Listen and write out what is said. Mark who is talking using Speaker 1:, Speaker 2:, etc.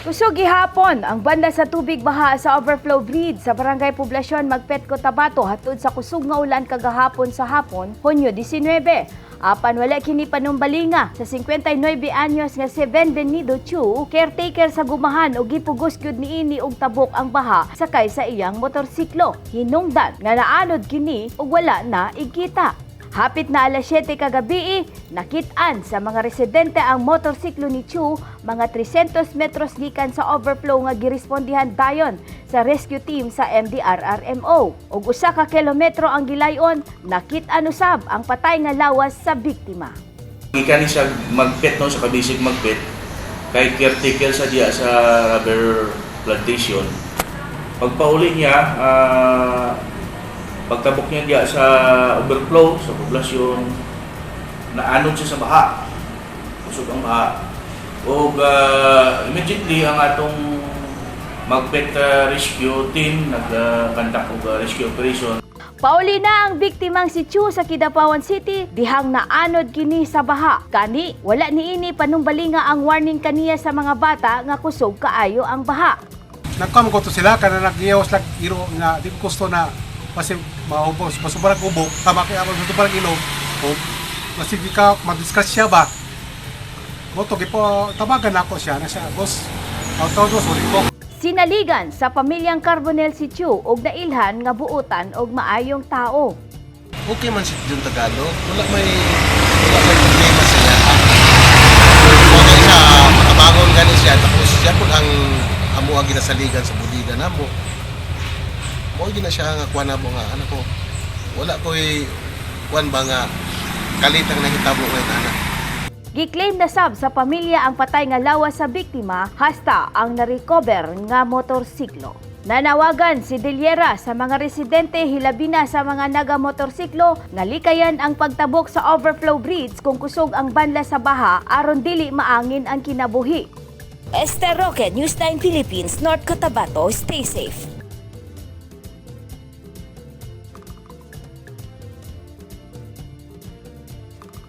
Speaker 1: Kusog gihapon ang banla sa tubig baha sa overflow bridge sa Barangay Poblacion, Magpet, Cotabato hatud sa kusog nga ulan kagahapon sa hapon, Hunyo 19. Apan wala kini panumbalinga sa 59 anyos nga si Benvenido Chu, caretaker sa gumahan og gipugos gyud niini og tabok ang baha sakay sa iyang motorsiklo. Hinungdan nga naanod kini ug wala na igkita. Hapit na alas 7 kagabi, nakit-an sa mga residente ang motorsiklo ni Chu mga 300 metros gikan sa overflow nga girespondihan dayon sa rescue team sa MDRRMO. Ug 1 ka kilometro ang gilayon, nakit-an usab ang patay nga lawas sa biktima.
Speaker 2: Gikan ni siya Magpet, no, sa Kabisig, Magpet, kay caretaker sa diya sa rubber plantation. Pagpauli niya, pagtabok niya diya sa overflow sa Poblasyon, naanod siya sa baha. Kusog ang baha. Og immediately ang atong Magpet rescue team nag-conduct og rescue operation.
Speaker 1: Pauli na ang biktimang si Chu sa Kidapawan City, dihang naanod kini sa baha. Kani, wala niini panumbalinga ang warning kaniya sa mga bata nga kusog kaayo ang baha.
Speaker 3: Nagkuha ko to sila kana nagyawas lang iro nga di ko gusto na kasi maubos masubarang ubok tama kay ako sa ilog o masig ka madiscuss siya ba mo to gipo tabagan nako siya na siya, "Boss, auto do, sorry ko."
Speaker 1: Sinaligan sa pamilyang Carbonel si Chu og nailhan nga buotan og maayong tao.
Speaker 4: Okay man si Jun Tagalog. Wala may problema sa iya. Okay siya, makabangon gani siya tapos siya pud ang amo ang ginasaligan sa budiga namo. Mao gina siya nga kuan namo nga ano ko. Wala ko'y kuan ba nga kalit ang nahitabo ngayon ana.
Speaker 1: Giklaim na sab sa pamilya ang patay nga lawas sa biktima hasta ang narecover nga motorsiklo. Nanawagan si Deliera sa mga residente, hilabina sa mga naga-motorsiklo, nga likayan ang pagtabok sa overflow bridge kung kusog ang banla sa baha aron dili maangin ang kinabuhi.
Speaker 5: Esther Roque, News 9 Philippines, North Cotabato. Stay safe.